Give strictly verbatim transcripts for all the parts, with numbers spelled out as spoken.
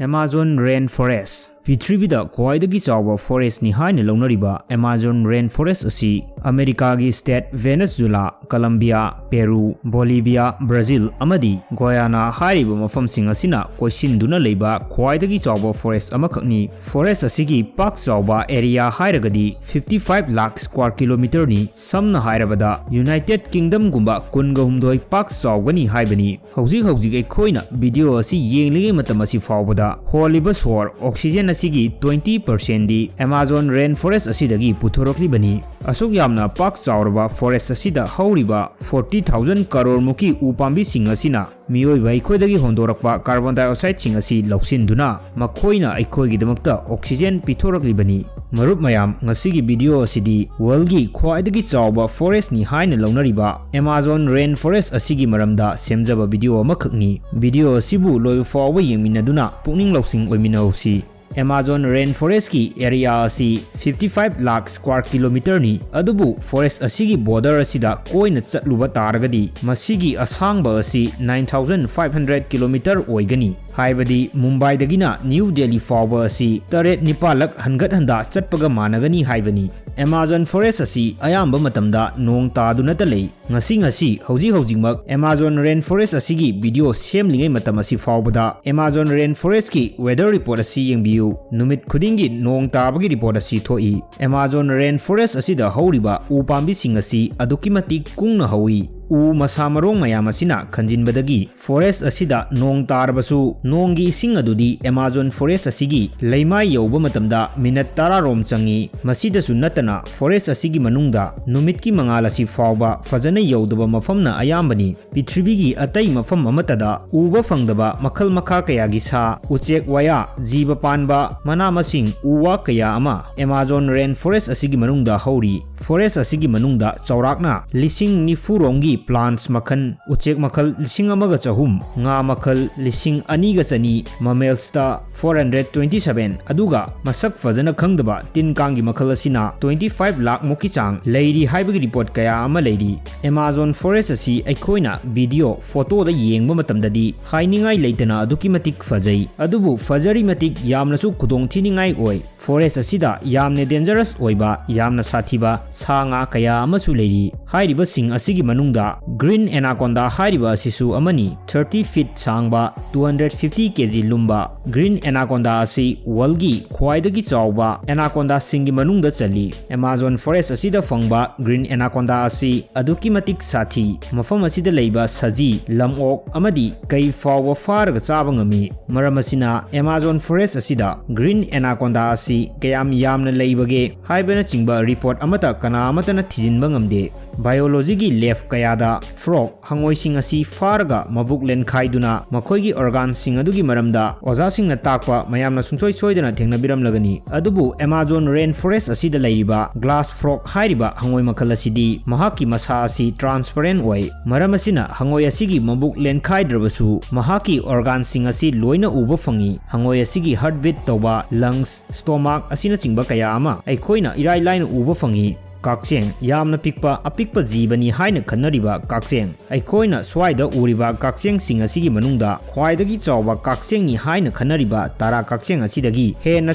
Amazon Rainforest꯫ ꯄ꯭ꯔꯤꯊꯤꯕꯤꯗ ꯈ꯭ꯋꯥꯏꯗꯒꯤ ꯆꯥꯎꯕ forest ꯅꯤ ꯍꯥꯏꯅ ꯂꯧꯅꯔꯤꯕ Amazon Rainforest ꯑꯁꯤ ꯑꯃꯦꯔꯤꯀꯥꯒꯤ state Venezuela, Colombia, Peru, Bolivia, Brazil ꯑꯃꯗꯤ Guyana ꯍꯥꯏꯔꯤꯕ ꯃꯐꯝꯁꯤꯡ ꯑꯁꯤꯅ ꯀꯣꯏꯁꯤꯟꯗꯨꯅ ꯂꯩꯕ ꯈ꯭ꯋꯥꯏꯗꯒꯤ ꯆꯥꯎꯕ forest ꯑꯃꯈꯛꯅꯤ꯫ Forest ꯑꯁꯤꯒꯤ ꯄꯥꯛ ꯆꯥꯎꯕ area ꯍꯥꯏꯔꯒꯗꯤ fifty five lakh square kilometre ꯅꯤ꯫ ꯁꯝꯅ ꯍꯥꯏꯔꯕꯗ United Kingdom ꯒꯨꯝꯕ ꯀꯨꯟꯒ ꯍꯨꯝꯗꯣꯏ ꯄꯥꯛ ꯆꯥꯎꯒꯅꯤ ꯍꯥꯏꯕꯅꯤ꯫ ꯍꯧꯖꯤꯛ ꯍꯧꯖꯤꯛ ꯑꯩꯈꯣꯏꯅ video ꯑꯁꯤ ꯌꯦꯡꯂꯤꯉꯩ ꯃꯇꯝ ꯑꯁꯤ ꯐꯥꯎꯕꯗ ꯍꯣꯜꯂꯤꯕ ꯁꯣꯔ oxygen ꯑꯁꯤꯒꯤ twenty percent ꯗꯤ Amazon Rainforest ꯑꯁꯤꯗꯒꯤ ꯄꯨꯊꯣꯔꯛꯂꯤꯕꯅꯤ꯫ ꯑꯁꯨꯛ ꯌꯥꯝꯅ ꯄꯥꯛ ꯆꯥꯎꯔꯕ forest ꯑꯁꯤꯗ ꯍꯧꯔꯤꯕ forty thousand ꯀꯔꯣꯔ ꯃꯨꯛꯀꯤ ꯎ ꯄꯥꯝꯕꯤꯁꯤꯡ ꯑꯁꯤꯅ ꯃꯤꯑꯣꯏꯕ ꯑꯩꯈꯣꯏꯗꯒꯤ ꯍꯣꯟꯗꯣꯔꯛꯄ carbon dioxide ꯁꯤꯡ ꯑꯁꯤ ꯂꯧꯁꯤꯟꯗꯨꯅ ꯃꯈꯣꯏꯅ ꯑꯩꯈꯣꯏꯒꯤꯗꯃꯛꯇ oxygen ꯄꯤꯊꯣꯔꯛꯂꯤꯕꯅꯤ꯫ ꯃꯔꯨꯞ ꯃꯌꯥꯝ, ꯉꯁꯤꯒꯤ video ꯑꯁꯤꯗꯤ world ꯒꯤ ꯈ꯭ꯋꯥꯏꯗꯒꯤ ꯆꯥꯎꯕ forest ꯅꯤ ꯍꯥꯏꯅ ꯂꯧꯅꯔꯤꯕ Amazon Rainforest ꯑꯁꯤꯒꯤ ꯃꯔꯝꯗ ꯁꯦꯝꯖꯕ video ꯑꯃꯈꯛꯅꯤ꯫ Video ꯑꯁꯤꯕꯨ ꯂꯣꯏꯕ ꯐꯥꯎꯕ ꯌꯦꯡꯃꯤꯟꯅꯗꯨꯅ ꯄꯨꯛꯅꯤꯡ ꯂꯧꯁꯤꯡ ꯑꯣꯏꯃꯤꯟꯅꯍꯧꯁꯤ꯫ Amazon Rainforest ꯀꯤ area ꯑꯁꯤ fifty five lakh square kilometre ꯅꯤ, ꯑꯗꯨꯕꯨ forest ꯑꯁꯤꯒꯤ border ꯑꯁꯤꯗ ꯀꯣꯏꯅ ꯆꯠꯂꯨꯕ ꯇꯥꯔꯒꯗꯤ ꯃꯁꯤꯒꯤ ꯑꯁꯥꯡꯕ ꯑꯁꯤ nine thousand five hundred kilometre ꯑꯣꯏꯒꯅꯤ꯫ ꯍꯥꯏꯕꯗꯤ ꯃꯨꯝꯕꯥꯏꯗꯒꯤꯅ ꯅ꯭ꯌꯨ ꯗꯦꯜꯂꯤ ꯐꯥꯎꯕ ꯑꯁꯤ ꯇꯔꯦꯠ ꯅꯤꯄꯥꯜꯂꯛ ꯍꯟꯒꯠ ꯍꯟꯗ ꯆꯠꯄꯒ ꯃꯥꯟꯅꯒꯅꯤ ꯍꯥꯏꯕꯅꯤ꯫ Amazon Forest ꯑꯁꯤ ꯑꯌꯥꯝꯕ ꯃꯇꯝꯗ ꯅꯣꯡ ꯇꯥꯗꯨꯅꯇ ꯂꯩ꯫ ꯉꯁꯤ ꯉꯁꯤ ꯍꯧꯖꯤꯛ ꯍꯧꯖꯤꯛꯃꯛ Amazon Rainforest ꯑꯁꯤꯒꯤ video ꯁꯦꯝꯂꯤꯉꯩ ꯃꯇꯝ ꯑꯁꯤ ꯐꯥꯎꯕꯗ Amazon Rainforest ꯀꯤ weather report ꯑꯁꯤ ꯌꯦꯡꯕꯤꯌꯨ꯫ ꯅꯨꯃꯤꯠ ꯈꯨꯗꯤꯡꯒꯤ ꯅꯣꯡ ꯇꯥꯕꯒꯤ report ꯑꯁꯤ ꯊꯣꯛꯏ꯫ Amazon Rainforest ꯑꯁꯤꯗ ꯍꯧꯔꯤꯕ ꯎ ꯄꯥꯝꯕꯤꯁꯤꯡ ꯑꯁꯤ ꯑꯗꯨꯛꯀꯤ ꯃꯇꯤꯛ ꯀꯨꯡꯅ ꯍꯧꯏ꯫ ꯎ ꯃꯁꯥ ꯃꯔꯣꯡ ꯃꯌꯥꯝ ꯑꯁꯤꯅ ꯈꯟꯖꯤꯟꯕꯗꯒꯤ forest ꯑꯁꯤꯗ ꯅꯣꯡ ꯇꯥꯔꯕꯁꯨ ꯅꯣꯡꯒꯤ ꯏꯁꯤꯡ ꯑꯗꯨꯗꯤ Amazon Forest ꯑꯁꯤꯒꯤ ꯂꯩꯃꯥꯏ ꯌꯧꯕ ꯃꯇꯝꯗ ꯃꯤꯅꯠ ꯇꯔꯥ ꯔꯣꯝ ꯆꯪꯏ꯫ ꯃꯁꯤꯗꯁꯨ ꯅꯠꯇꯅ forest ꯑꯁꯤꯒꯤ ꯃꯅꯨꯡꯗ ꯅꯨꯃꯤꯠꯀꯤ ꯃꯉꯥꯜ ꯑꯁꯤ ꯐꯥꯎꯕ ꯐꯖꯅ ꯌꯧꯗꯕ ꯃꯐꯝꯅ ꯑꯌꯥꯝꯕꯅꯤ꯫ ꯄ꯭ꯔꯤꯊꯤꯕꯤꯒꯤ ꯑꯇꯩ ꯃꯐꯝ ꯑꯃꯠꯇꯗ ꯎꯕ ꯐꯪꯗꯕ ꯃꯈꯜ ꯃꯈꯥ ꯀꯌꯥꯒꯤ ꯁꯥ, ꯎꯆꯦꯛ ꯋꯥꯌꯥ, ꯖꯤꯕ ꯄꯥꯟꯕ, ꯃꯅꯥ ꯃꯁꯤꯡ, ꯎ ꯋꯥ ꯀꯌꯥ ꯑꯃ Amazon Rainforest ꯑꯁꯤꯒꯤ ꯃꯅꯨꯡꯗ ꯍꯧꯔꯤ꯫ Forest ꯑꯁꯤꯒꯤ ꯃꯅꯨꯡꯗ ꯆꯥꯎꯔꯥꯛꯅ ꯂꯤꯁꯤꯡ ꯅꯤꯐꯨ ꯔꯣꯝꯒꯤ plants ꯃꯈꯜ, ꯎꯆꯦꯛ ꯃꯈꯜ ꯂꯤꯁꯤꯡ ꯑꯃꯒ ꯆꯍꯨꯝ, ꯉꯥ ꯃꯈꯜ ꯂꯤꯁꯤꯡ ꯑꯅꯤꯒ ꯆꯅꯤ, mammals ꯇ four hundred twenty seven, ꯑꯗꯨꯒ ꯃꯁꯛ ꯐꯖꯅ ꯈꯪꯗꯕ ꯇꯤꯟ ꯀꯥꯡꯒꯤ ꯃꯈꯜ ꯑꯁꯤꯅ twenty five ꯂꯥꯈ ꯃꯨꯛꯀꯤ ꯆꯥꯡ ꯂꯩꯔꯤ ꯍꯥꯏꯕꯒꯤ report ꯀꯌꯥ ꯑꯃ ꯂꯩꯔꯤ꯫ Amazon forest ꯑꯁꯤ ꯑꯩꯈꯣꯏꯅ video, photo ꯗ ꯌꯦꯡꯕ ꯃꯇꯝꯗꯗꯤ ꯍꯥꯏꯅꯤꯡꯉꯥꯏ ꯂꯩꯇꯅ ꯑꯗꯨꯛꯀꯤ ꯃꯇꯤꯛ ꯐꯖꯩ, ꯑꯗꯨꯕꯨ ꯐꯖꯔꯤ ꯃꯇꯤꯛ ꯌꯥꯝꯅꯁꯨ ꯈꯨꯗꯣꯡ ꯊꯤꯅꯤꯡꯉꯥꯏ ꯑꯣꯏ꯫ Forest ꯑꯁꯤꯗ ꯌꯥꯝꯅ dangerous ꯑꯣꯏꯕ, ꯌꯥꯝꯅ ꯁꯥꯊꯤꯕ ꯁꯥ ꯉꯥ ꯀꯌꯥ ꯑꯃꯁꯨ ꯂꯩꯔꯤ꯫ ꯍꯥꯏꯔꯤꯕꯁꯤꯡ ꯑꯁꯤꯒꯤ ꯃꯅꯨꯡꯗ green anaconda ꯍꯥꯏꯔꯤꯕ ꯑꯁꯤꯁꯨ ꯑꯃꯅꯤ꯫ Thirty feet ꯁꯥꯡꯕ, two hundred fifty K G ꯂꯨꯝꯕ green anaconda ꯑꯁꯤ world ꯒꯤ ꯈ꯭ꯋꯥꯏꯗꯒꯤ ꯆꯥꯎꯕ anaconda ꯁꯤꯡꯒꯤ ꯃꯅꯨꯡꯗ ꯆꯜꯂꯤ꯫ Amazon forest ꯑꯁꯤꯗ ꯐꯪꯕ green anaconda ꯑꯁꯤ ꯑꯗꯨꯛꯀꯤ ꯃꯇꯤꯛ ꯁꯥꯊꯤ꯫ ꯃꯐꯝ ꯑꯁꯤꯗ ꯂꯩꯕ ꯁꯖꯤ, ꯂꯝꯑꯣꯛ ꯑꯃꯗꯤ ꯀꯩ ꯐꯥꯎꯕ ꯐꯥꯔꯒ ꯆꯥꯕ ꯉꯝꯃꯤ꯫ ꯃꯔꯝ ꯑꯁꯤꯅ Amazon forest ꯑꯁꯤꯗ green anaconda ꯑꯁꯤ ꯀꯌꯥꯝ ꯌꯥꯝꯅ ꯂꯩꯕꯒꯦ ꯍꯥꯏꯕꯅꯆꯤꯡꯕ report ꯑꯃꯠꯇ ꯀꯅꯥ ꯑꯃꯠꯇꯅ ꯊꯤꯖꯤꯟꯕ ꯉꯝꯗꯦ꯫ Biology ꯒꯤ lab ꯀꯌꯥꯗ frog, ꯍꯉꯣꯏꯁꯤꯡ ꯑꯁꯤ ꯐꯥꯔꯒ ꯃꯕꯨꯛ ꯂꯦꯟꯈꯥꯏꯗꯨꯅ ꯃꯈꯣꯏꯒꯤ organ ꯁꯤꯡ ꯑꯗꯨꯒꯤ ꯃꯔꯝꯗ ꯑꯣꯖꯥꯁꯤꯡꯅ ꯇꯥꯛꯄ ꯃꯌꯥꯝꯅ ꯁꯨꯡꯁꯣꯏ ꯁꯣꯏꯗꯅ ꯊꯦꯡꯅꯕꯤꯔꯝꯂꯒꯅꯤ꯫ ꯑꯗꯨꯕꯨ Amazon rainforest ꯑꯁꯤꯗ ꯂꯩꯔꯤꯕ glass frog ꯍꯥꯏꯔꯤꯕ ꯍꯉꯣꯏ ꯃꯈꯜ ꯑꯁꯤꯗꯤ ꯃꯍꯥꯛꯀꯤ ꯃꯁꯥ ꯑꯁꯤ transparent ꯑꯣꯏ꯫ ꯃꯔꯝ ꯑꯁꯤꯅ ꯍꯉꯣꯏ ꯑꯁꯤꯒꯤ ꯃꯕꯨꯛ ꯂꯦꯟꯈꯥꯏꯗ꯭ꯔꯕꯁꯨ ꯃꯍꯥꯛꯀꯤ organ ꯁꯤꯡ ꯑꯁꯤ ꯂꯣꯏꯅ ꯎꯕ ꯐꯪꯏ꯫ ꯍꯉꯣꯏ ꯑꯁꯤꯒꯤ heartbeat ꯇꯧꯕ, lungs, stomach ꯑꯁꯤꯅꯆꯤꯡꯕ ꯀꯌꯥ ꯑꯃ ꯑꯩꯈꯣꯏꯅ ꯏꯔꯥꯏ ꯂꯥꯏꯅ ꯎꯕ ꯐꯪꯏ꯫ ꯀꯛꯆꯦꯡ, ꯌꯥꯝꯅ ꯄꯤꯛꯄ, ꯑꯄꯤꯛꯄ ꯖꯤꯕꯅꯤ ꯍꯥꯏꯅ ꯈꯟꯅꯔꯤꯕ ꯀꯛꯆꯦꯡ꯫ ꯑꯩꯈꯣꯏꯅ ꯁ꯭ꯋꯥꯏꯗ ꯎꯔꯤꯕ ꯀꯛꯆꯦꯡꯁꯤꯡ ꯑꯁꯤꯒꯤ ꯃꯅꯨꯡꯗ ꯈ꯭ꯋꯥꯏꯗꯒꯤ ꯆꯥꯎꯕ ꯀꯛꯆꯦꯡꯅꯤ ꯍꯥꯏꯅ ꯈꯟꯅꯔꯤꯕ ꯇꯥꯔꯥ ꯀꯛꯆꯦꯡ ꯑꯁꯤꯗꯒꯤ ꯍꯦꯟꯅ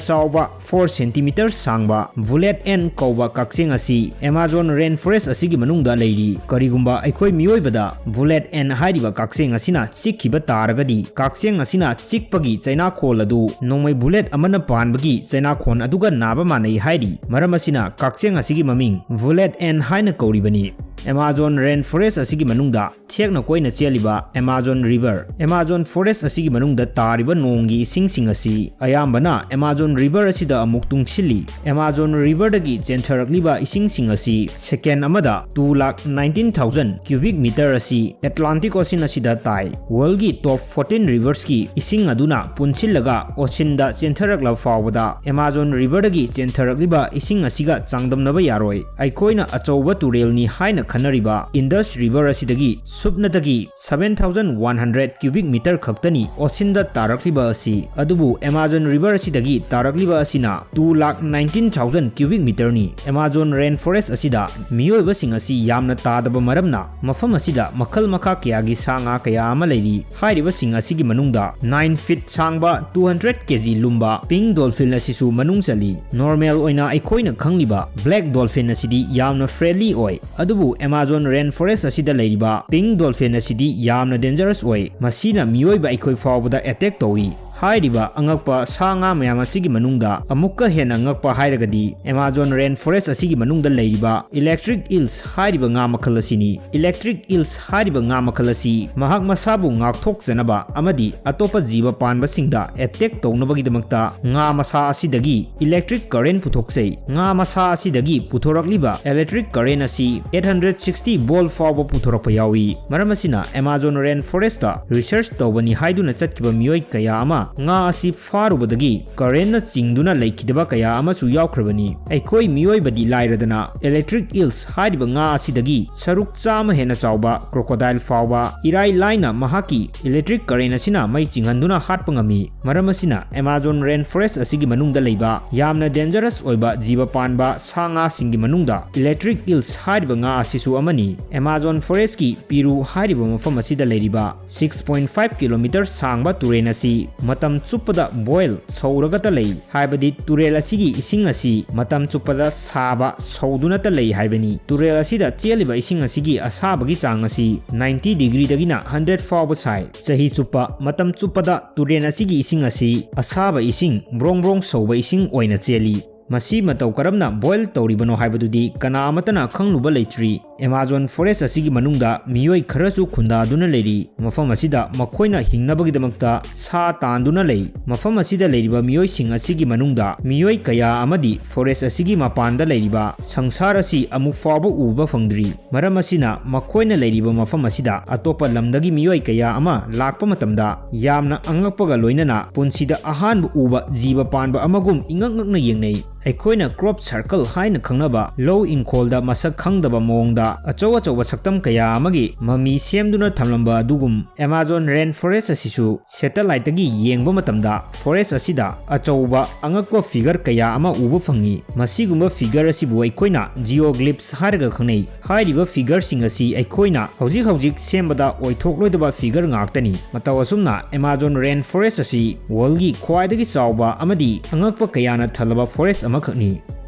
ꯆꯥꯎꯕ, four centimeter ꯁꯥꯡꯕ bullet ant ꯀꯧꯕ ꯀꯛꯆꯦꯡ ꯑꯁꯤ Amazon rainforest ꯑꯁꯤꯒꯤ ꯃꯅꯨꯡꯗ ꯂꯩꯔꯤ꯫ ꯀꯔꯤꯒꯨꯝꯕ ꯑꯩꯈꯣꯏ ꯃꯤꯑꯣꯏꯕꯗ bullet ant ꯍꯥꯏꯔꯤꯕ ꯀꯛꯆꯦꯡ ꯑꯁꯤꯅ ꯆꯤꯛꯈꯤꯕ ꯇꯥꯔꯒꯗꯤ, ꯀꯛꯆꯦꯡ ꯑꯁꯤꯅ ꯆꯤꯛꯄꯒꯤ ꯆꯩꯅꯥꯈꯣꯜ ꯑꯗꯨ ꯅꯣꯡꯃꯩ bullet ꯑꯃꯅ ꯄꯥꯟꯕꯒꯤ ꯆꯩꯅꯥꯈꯣꯟ ꯑꯗꯨꯒ ꯅꯥꯕ ꯃꯥꯟꯅꯩ ꯍꯥꯏꯔꯤ꯫ ꯃꯔꯝ ꯑꯁꯤꯅ ꯀꯛꯆꯦꯡ ꯑꯁꯤꯒꯤ ꯃꯃꯤꯡ bullet ant ꯍꯥꯏꯅ ꯀꯧꯔꯤꯕꯅꯤ꯫ Amazon rainforest ꯑꯁꯤꯒꯤ ꯃꯅꯨꯡꯗ ꯊꯦꯛꯅ ꯀꯣꯏꯅ ꯆꯦꯜꯂꯤꯕ Amazon river꯫ Amazon forest ꯑꯁꯤꯒꯤ ꯃꯅꯨꯡꯗ ꯇꯥꯔꯤꯕ ꯅꯣꯡꯒꯤ ꯏꯁꯤꯡꯁꯤꯡ ꯑꯁꯤ ꯑꯌꯥꯝꯕꯅ Amazon river ꯑꯁꯤꯗ ꯑꯃꯨꯛ ꯇꯨꯡꯁꯤꯜꯂꯤ꯫ Amazon river ꯗꯒꯤ ꯆꯦꯟꯊꯔꯛꯂꯤꯕ ꯏꯁꯤꯡꯁꯤꯡ ꯑꯁꯤ second ꯑꯃꯗ two lakh nineteen thousand cubic meter ꯑꯁꯤ Atlantic Ocean ꯑꯁꯤꯗ ꯇꯥꯏ꯫ World ꯒꯤ top fourteen rivers ꯀꯤ ꯏꯁꯤꯡ ꯑꯗꯨꯅ ꯄꯨꯟꯁꯤꯜꯂꯒ ocean ꯗ ꯆꯦꯟꯊꯔꯛꯂꯕ ꯐꯥꯎꯕꯗ Amazon river ꯗꯒꯤ ꯆꯦꯟꯊꯔꯛꯂꯤꯕ ꯏꯁꯤꯡ ꯑꯁꯤꯒ ꯆꯥꯡꯗꯝꯅꯕ ꯌꯥꯔꯣꯏ꯫ ꯑꯩꯈꯣꯏꯅ ꯑꯆꯧꯕ ꯇꯨꯔꯦꯜꯅꯤ ꯍꯥꯏꯅ ꯈꯟꯅꯔꯤꯕ Indus River ꯑꯁꯤꯗꯒꯤ ꯁꯨꯞꯅꯇꯒꯤ seven thousand one hundred cubic meter ꯈꯛꯇꯅꯤ ocean ꯗ ꯇꯥꯔꯛꯂꯤꯕ ꯑꯁꯤ꯫ ꯑꯗꯨꯕꯨ Amazon River ꯑꯁꯤꯗꯒꯤ ꯇꯥꯔꯛꯂꯤꯕ ꯑꯁꯤꯅ two lakh nineteen thousand cubic meter ꯅꯤ꯫ Amazon rainforest ꯑꯁꯤꯗ ꯃꯤꯑꯣꯏꯕꯁꯤꯡ ꯑꯁꯤ ꯌꯥꯝꯅ ꯇꯥꯗꯕ ꯃꯔꯝꯅ ꯃꯐꯝ ꯑꯁꯤꯗ ꯃꯈꯜ ꯃꯈꯥ ꯀꯌꯥꯒꯤ ꯁꯥ ꯉꯥ ꯀꯌꯥ ꯑꯃ ꯂꯩꯔꯤ꯫ ꯍꯥꯏꯔꯤꯕꯁꯤꯡ ꯑꯁꯤꯒꯤ ꯃꯅꯨꯡꯗ nine feet ꯁꯥꯡꯕ, two hundred K G ꯂꯨꯝꯕ pink dolphin ꯑꯁꯤꯁꯨ ꯃꯅꯨꯡ ꯆꯜꯂꯤ꯫ Normal ꯑꯣꯏꯅ ꯑꯩꯈꯣꯏꯅ ꯈꯪꯂꯤꯕ black dolphin ꯑꯁꯤꯗꯤ ꯌꯥꯝꯅ friendly ꯑꯣꯏ, ꯑꯗꯨꯕꯨ Amazon rainforest ꯑꯁꯤꯗ ꯂꯩꯔꯤꯕ pink dolphin ꯑꯁꯤꯗꯤ ꯌꯥꯝꯅ dangerous ꯑꯣꯏ꯫ ꯃꯁꯤꯅ ꯃꯤꯑꯣꯏꯕ ꯑꯩꯈꯣꯏ ꯐꯥꯎꯕꯗ attack ꯇꯧꯏ꯫ ꯍꯥꯏꯔꯤꯕ ꯑꯉꯛꯄ ꯁꯥ ꯉꯥ ꯃꯌꯥꯝ ꯑꯁꯤꯒꯤ ꯃꯅꯨꯡꯗ ꯑꯃꯨꯛꯀ ꯍꯦꯟꯅ ꯉꯛꯄ ꯍꯥꯏꯔꯒꯗꯤ Amazon rainforest ꯑꯁꯤꯒꯤ ꯃꯅꯨꯡꯗ ꯂꯩꯔꯤꯕ electric eels ꯍꯥꯏꯔꯤꯕ ꯉꯥ ꯃꯈꯜ ꯑꯁꯤꯅꯤ꯫ Electric eels ꯍꯥꯏꯔꯤꯕ ꯉꯥ ꯃꯈꯜ ꯑꯁꯤ ꯃꯍꯥꯛ ꯃꯁꯥꯕꯨ ꯉꯥꯛꯊꯣꯛꯆꯅꯕ ꯑꯃꯗꯤ ꯑꯇꯣꯞꯄ ꯖꯤꯕ ꯄꯥꯟꯕꯁꯤꯡꯗ attack ꯇꯧꯅꯕꯒꯤꯗꯃꯛꯇ ꯉꯥ ꯃꯁꯥ ꯑꯁꯤꯗꯒꯤ electric current ꯄꯨꯊꯣꯛꯆꯩ꯫ ꯉꯥ ꯃꯁꯥ ꯑꯁꯤꯗꯒꯤ ꯄꯨꯊꯣꯔꯛꯂꯤꯕ electric current ꯑꯁꯤ eight hundred sixty volt ꯐꯥꯎꯕ ꯄꯨꯊꯣꯔꯛꯄ ꯌꯥꯎꯏ꯫ ꯃꯔꯝ ꯑꯁꯤꯅ Amazon rainforest ꯇ research ꯇꯧꯕꯅꯤ ꯍꯥꯏꯗꯨꯅ ꯆꯠꯈꯤꯕ ꯃꯤꯑꯣꯏ ꯀꯌꯥ ꯑꯃ ꯉꯥ ꯑꯁꯤ ꯐꯥꯔꯨꯕꯗꯒꯤ current ꯅ ꯆꯤꯡꯗꯨꯅ ꯂꯩꯈꯤꯗꯕ ꯀꯌꯥ ꯑꯃꯁꯨ ꯌꯥꯎꯈ꯭ꯔꯕꯅꯤ꯫ ꯑꯩꯈꯣꯏ ꯃꯤꯑꯣꯏꯕꯗꯤ ꯂꯥꯏꯔꯗꯅ electric eels ꯍꯥꯏꯔꯤꯕ ꯉꯥ ꯑꯁꯤꯗꯒꯤ ꯁꯔꯨꯛ ꯆꯥꯝꯃ ꯍꯦꯟꯅ ꯆꯥꯎꯕ crocodile ꯐꯥꯎꯕ ꯏꯔꯥꯏ ꯂꯥꯏꯅ ꯃꯍꯥꯛꯀꯤ electric current ꯑꯁꯤꯅ ꯃꯩ ꯆꯤꯡꯍꯟꯗꯨꯅ ꯍꯥꯠꯄ ꯉꯝꯃꯤ꯫ ꯃꯔꯝ ꯑꯁꯤꯅ Amazon rainforest ꯑꯁꯤꯒꯤ ꯃꯅꯨꯡꯗ ꯂꯩꯕ ꯌꯥꯝꯅ dangerous ꯑꯣꯏꯕ ꯖꯤꯕ ꯄꯥꯟꯕ ꯁꯥ ꯉꯥꯁꯤꯡꯒꯤ ꯃꯅꯨꯡꯗ electric eels ꯍꯥꯏꯔꯤꯕ ꯉꯥ ꯑꯁꯤꯁꯨ ꯑꯃꯅꯤ꯫ Amazon forest ꯀꯤ ꯄꯤꯔꯨ ꯍꯥꯏꯔꯤꯕ ꯃꯐꯝ ꯑꯁꯤꯗ ꯂꯩꯔꯤꯕ six point five kilometer ꯁꯥꯡꯕ ꯇꯨꯔꯦꯜ ꯑꯁꯤ ꯃꯇꯝ ꯆꯨꯞꯄꯗ boil ꯁꯧꯔꯒꯇ ꯂꯩ꯫ ꯍꯥꯏꯕꯗꯤ ꯇꯨꯔꯦꯜ ꯑꯁꯤꯒꯤ ꯏꯁꯤꯡ ꯑꯁꯤ ꯃꯇꯝ ꯆꯨꯞꯄꯗ ꯁꯥꯕ ꯁꯧꯗꯨꯅꯇ ꯂꯩ ꯍꯥꯏꯕꯅꯤ꯫ ꯇꯨꯔꯦꯜ ꯑꯁꯤꯗ ꯆꯦꯜꯂꯤꯕ ꯏꯁꯤꯡ ꯑꯁꯤꯒꯤ ꯑꯁꯥꯕꯒꯤ ꯆꯥꯡ ꯑꯁꯤ ninety degree ꯗꯒꯤꯅ hundred ꯐꯥꯎꯕ ꯁꯥꯏ꯫ ꯆꯍꯤ ꯆꯨꯞꯄ, ꯃꯇꯝ ꯆꯨꯞꯄꯗ ꯇꯨꯔꯦꯜ ꯑꯁꯤꯒꯤ ꯏꯁꯤꯡ ꯑꯁꯤ ꯑꯁꯥꯕ ꯏꯁꯤꯡ, ꯕ꯭ꯔꯣꯡ ꯕ꯭ꯔꯣꯡ ꯁꯧꯕ ꯏꯁꯤꯡ ꯑꯣꯏꯅ ꯆꯦꯜꯂꯤ꯫ ꯃꯁꯤ ꯃꯇꯧ ꯀꯔꯝꯅ boil ꯇꯧꯔꯤꯕꯅꯣ ꯍꯥꯏꯕꯗꯨꯗꯤ ꯀꯅꯥ ꯑꯃꯠꯇꯅ ꯈꯪꯂꯨꯕ ꯂꯩꯇ꯭ꯔꯤ꯫ Amazon forest ꯑꯁꯤꯒꯤ ꯃꯅꯨꯡꯗ ꯃꯤꯑꯣꯏ ꯈꯔꯁꯨ ꯈꯨꯟꯗꯥꯗꯨꯅ ꯂꯩꯔꯤ꯫ ꯃꯐꯝ ꯑꯁꯤꯗ ꯃꯈꯣꯏꯅ ꯍꯤꯡꯅꯕꯒꯤꯗꯃꯛꯇ ꯁꯥ ꯇꯥꯟꯗꯨꯅ ꯂꯩ꯫ ꯃꯐꯝ ꯑꯁꯤꯗ ꯂꯩꯔꯤꯕ ꯃꯤꯑꯣꯏꯁꯤꯡ ꯑꯁꯤꯒꯤ ꯃꯅꯨꯡꯗ ꯃꯤꯑꯣꯏ ꯀꯌꯥ ꯑꯃꯗꯤ forest ꯑꯁꯤꯒꯤ ꯃꯄꯥꯟꯗ ꯂꯩꯔꯤꯕ ꯁꯪꯁꯥꯔ ꯑꯁꯤ ꯑꯃꯨꯛ ꯐꯥꯎꯕ ꯎꯕ ꯐꯪꯗ꯭ꯔꯤ꯫ ꯃꯔꯝ ꯑꯁꯤꯅ ꯃꯈꯣꯏꯅ ꯂꯩꯔꯤꯕ ꯃꯐꯝ ꯑꯁꯤꯗ ꯑꯇꯣꯞꯄ ꯂꯝꯗꯒꯤ ꯃꯤꯑꯣꯏ ꯀꯌꯥ ꯑꯃ ꯂꯥꯛꯄ ꯃꯇꯝꯗ ꯌꯥꯝꯅ ꯑꯉꯛꯄꯒ ꯂꯣꯏꯅꯅ ꯄꯨꯟꯁꯤꯗ ꯑꯍꯥꯟꯕ ꯎꯕ ꯖꯤꯕ ꯄꯥꯟꯕ ꯑꯃꯒꯨꯝ ꯏꯉꯛ ꯉꯛꯅ ꯌꯦꯡꯅꯩ꯫ ꯑꯩꯈꯣꯏꯅ crop circle ꯍꯥꯏꯅ ꯈꯪꯅꯕ ꯂꯧ ꯏꯪꯈꯣꯜꯗ ꯃꯁꯛ ꯈꯪꯗꯕ ꯃꯑꯣꯡꯗ ꯑꯆꯧ ꯑꯆꯧꯕ ꯁꯛꯇꯝ ꯀꯌꯥ ꯑꯃꯒꯤ ꯃꯃꯤ ꯁꯦꯝꯗꯨꯅ ꯊꯝꯂꯝꯕ ꯑꯗꯨꯒꯨꯝ Amazon Rain Forest ꯑꯁꯤꯁꯨ satelliteꯇꯒꯤ ꯌꯦꯡꯕ ꯃꯇꯝꯗ forest ꯑꯁꯤꯗ ꯑꯆꯧꯕ ꯑꯉꯛꯄ figure ꯀꯌꯥ ꯑꯃ ꯎꯕ ꯐꯪꯉꯤ꯫ ꯃꯁꯤꯒꯨꯝꯕ figure ꯑꯁꯤꯕꯨ ꯑꯩꯈꯣꯏꯅ geoglyphs ꯍꯥꯏꯔꯒ ꯈꯪꯅꯩ꯫ ꯍꯥꯏꯔꯤꯕ figureꯁꯤꯡ ꯑꯁꯤ ꯑꯩꯈꯣꯏꯅ ꯍꯧꯖꯤꯛ ꯍꯧꯖꯤꯛ ꯁꯦꯝꯕꯗ ꯑꯣꯏꯊꯣꯛꯂꯣꯏꯗꯕ figure ꯉꯥꯛꯇꯅꯤ꯫ ꯃꯇꯧ ꯑꯁꯨꯝꯅ Amazon Rain Forest ꯑꯁꯤ worldꯒꯤ ꯈ꯭ꯋꯥꯏꯗꯒꯤ ꯆꯥꯎꯕ ꯑꯃꯗꯤ ꯑꯉꯛꯄ ꯀꯌꯥꯅ ꯊꯜꯂꯕ forest ꯑꯃꯈꯛꯅꯤ꯫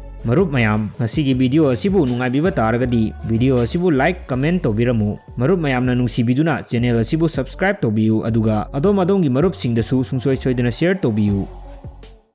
ꯃꯔꯨꯞ ꯃꯌꯥꯝ, ꯉꯁꯤꯒꯤ video ꯑꯁꯤꯕꯨ ꯅꯨꯡꯉꯥꯏꯕꯤꯕ ꯇꯥꯔꯒꯗꯤ video ꯑꯁꯤꯕꯨ like, comment ꯇꯧꯕꯤꯔꯝꯃꯨ꯫ ꯃꯔꯨꯞ ꯃꯌꯥꯝꯅ ꯅꯨꯡꯁꯤꯕꯤꯗꯨꯅ channel ꯑꯁꯤꯕꯨ subscribe ꯇꯧꯕꯤꯌꯨ, ꯑꯗꯨꯒ ꯑꯗꯣꯝ ꯑꯗꯣꯝꯒꯤ ꯃꯔꯨꯞꯁꯤꯡꯗꯁꯨ ꯁꯨꯡꯁꯣꯏ ꯁꯣꯏꯗꯅ share ꯇꯧꯕꯤꯌꯨ꯫